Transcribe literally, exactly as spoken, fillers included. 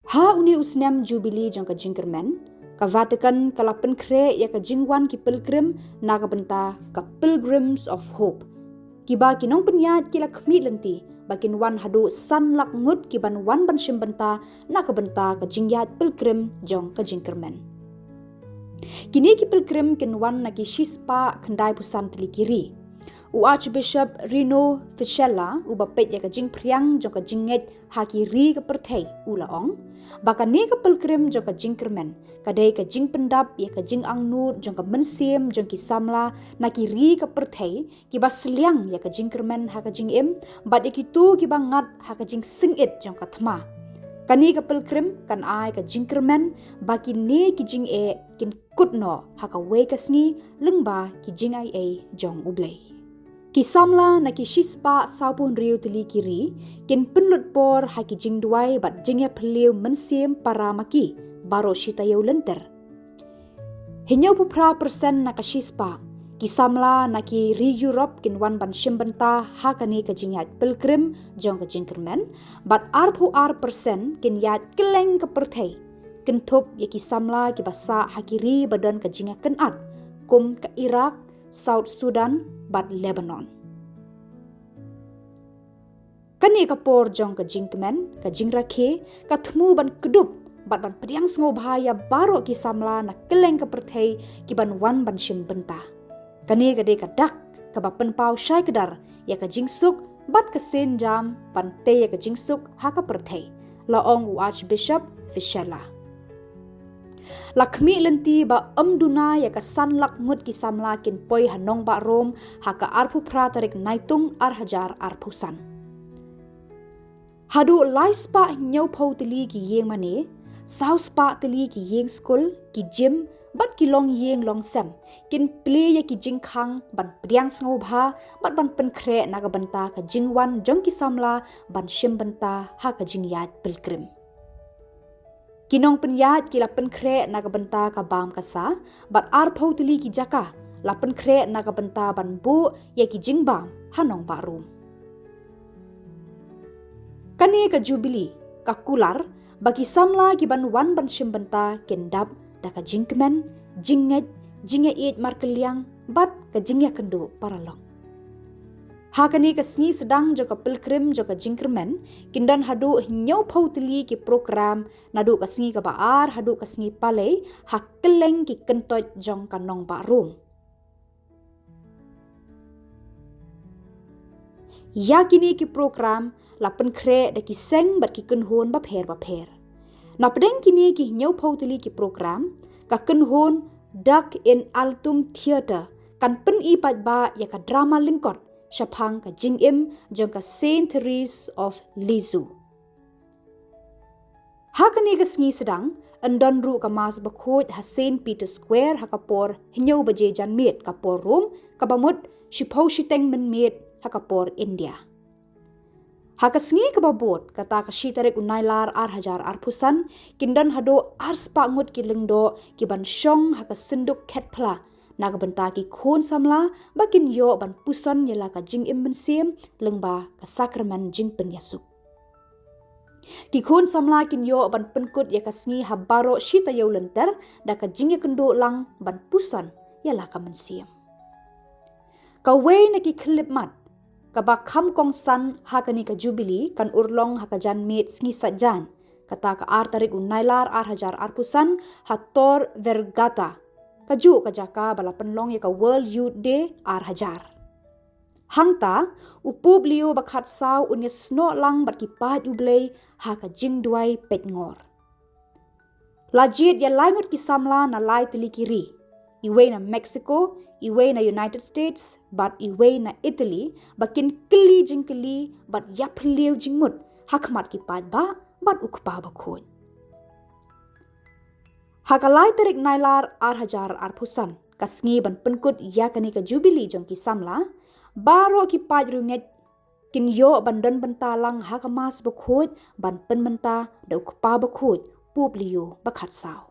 Ha une u snem Jubilee jong ka jingkyrmen, ka Vatican ka la pynkhreh ïa ka jingwan ki pilgrim na ka bynta ka Pilgrims of Hope, kiba ki nongpynïaid ki la khmih lynti ba kin wan haduh san lak ngut ki ban wan ban shim bynta na ka bynta ka jingïaid pilgrim jong ka jingkyrmen. Kine ki pilgrim kin wan na ki shispah khyndai phew san tylli ki ri. U Archbishop Rino Fischella, uba peit ïa ka jingphriang jong ka jingngeit ha ki ri ka pyrthei, u la ong ba kane ka pilgrim jong ka jingkyrmen ka dei ka jingpyndap ïa ka jingangnud jong ka mynsiem jong ki samla na ki ri ka pyrthei kiba sliang ïa ka jingkyrmen ha ka jingim bad ïa kito kiba ngat ha ka jingsngewsih jong ka thma. Kane ka pilgrim kan ai ka jingkyrmen ba kine ki jingeh kin kut noh ha kawei ka sngi lyngba ki jingaiei jong U Blei. Ki samla na ki shispah saw phew hynriew tylli ki ri kin pynlut por ha ki jingduwai bad jingïaphylliew mynsiem para ma ki baroh shi taïew lynter. Hynñiew phew phra persen na ka shispah ki samla na ki ri Europe kin wan ban shim bynta ha kane ka jingïaid pilgrim jong ka jingkyrmen, bad ar phew ar persen kin ïaid kylleng ka pyrthei, kynthup ïa ki samla kiba sah ha ki ri ba don ka jingïakynad, kum ka Iraq, South Sudan bad Lebanon. Kane ka por jong ka jingkmen, ka jingrakhe, ka thmu ban kdup bad ban pdiang sngewbha ïa baroh ki samla na kylleng ka pyrthei ki ban wan ban shim bynta. Kane ka dei ka dak kaba pynpaw shai kdar ïa ka jingsuk bad ka sienjam ban tei ïa ka jingsuk ha ka pyrthei, la ong u Archbishop Fischella. La khmih lynti ba ym duna ïa ka san lak ngut ki samla kin poi ha nongbah Rome ha ka ar phew phra tarik Naitung ar hajar ar phew san. Haduh lai spah hynñiew phew tylli ki ïing mane, saw spah tylli ki ïing skul, ki gym bad ki longïing longsem kin plie ïa ki jingkhang ban pdiang sngewbha bad ban pynkhreh na ka bynta ka jingwan jong ki samla ban shim bynta ha ka jingïaid pilgrim. Ki nongpynïaid ki la pynkhreh na ka bynta ka bam ka sa bad ar phew tylli ki jaka la pynkhreh na ka bynta ban buh ïa ki jingbam ha nongbah Rome. Kane ka Jubilee ka kular ba ki samla ki ban wan ban shim bynta kin dap da ka jingkmen, jingngeit, jingïaieit markylliang bad ka jingïakynduh paralok. Ha kane ka sngi sdang jong ka pilgrim jong ka jingkyrmen, kin don haduh hynñiew phew tylli ki program naduh ka sngi kaba ar haduh ka sngi palei ha kylleng ki kyntoit jong ka nongbah Rome. Ïa kine ki program la pynkhreh da ki seng bad ki kynhun bapher bapher. Na pdeng kine ki hynñiew phew tylli ki program, ka kynhun Duc in Altum Theatre kan pyni paidbah ïa ka drama lyngkot shaphang ka jingim jong ka Saint Therese of Lisieux. Ha kane ka sngi sdang, yn don ruh ka Mass bakhuid ha Saint Peter's Square ha ka por hynñiew baje janmiet ka por Rome, kaba mut shiphew shiteng mynmiet ha ka por India. Ha ka sngi kaba bud, kata ka shi tarik u Nailar ar hajar ar phew san, kin don haduh ar spah ngut ki lyngdoh ki ban shong ha ka synduk khet phla na ka bynta ki khun samla ba kin ïoh ban puson ïa la ka jingim mynsiem lyngba ka sakramen jingpynïasuk. Ki khun samla kin ïoh ban pynkut ïa ka sngi ha baroh shi taïew lynter da ka jingïakynduh lang ban puson ïa la ka mynsiem. Kawei na ki khyllipmat kaba kham kongsan ha kane ka Jubilee kan urlong ha ka janmiet sngi Saitjaiñ, kata ka ar tarik u Nailar ar hajar ar phew san ha Tor Vergata, kajuh ka jaka ba la pynlong ïa ka World Youth Day ar hajar. Hangta, u Pope Leo ba khatsaw un ïasnoh lang bad ki paid U Blei ha ka jingduwai peitngor. La jied ïa lai ngut ki samla na lai tylli ki ri, iwei na Mexico, iwei na United States bad iwei na Italy, ba kin kylli jingkylli bad ïaphylliew jingmut ha khmat ki paidbah bad u Kpa Bakhuid. Ha ka lai tarik Nailar ar hajar ar phew san, ka sngi ban pynkut ïa kane ka Jubilee jong ki samla, baroh ki paid riewngeit kin ïoh ban don bynta lang ha ka Mass bakhuid ban pynmynta da u Kpa Bakhuid, Pope Leo ba khatsaw.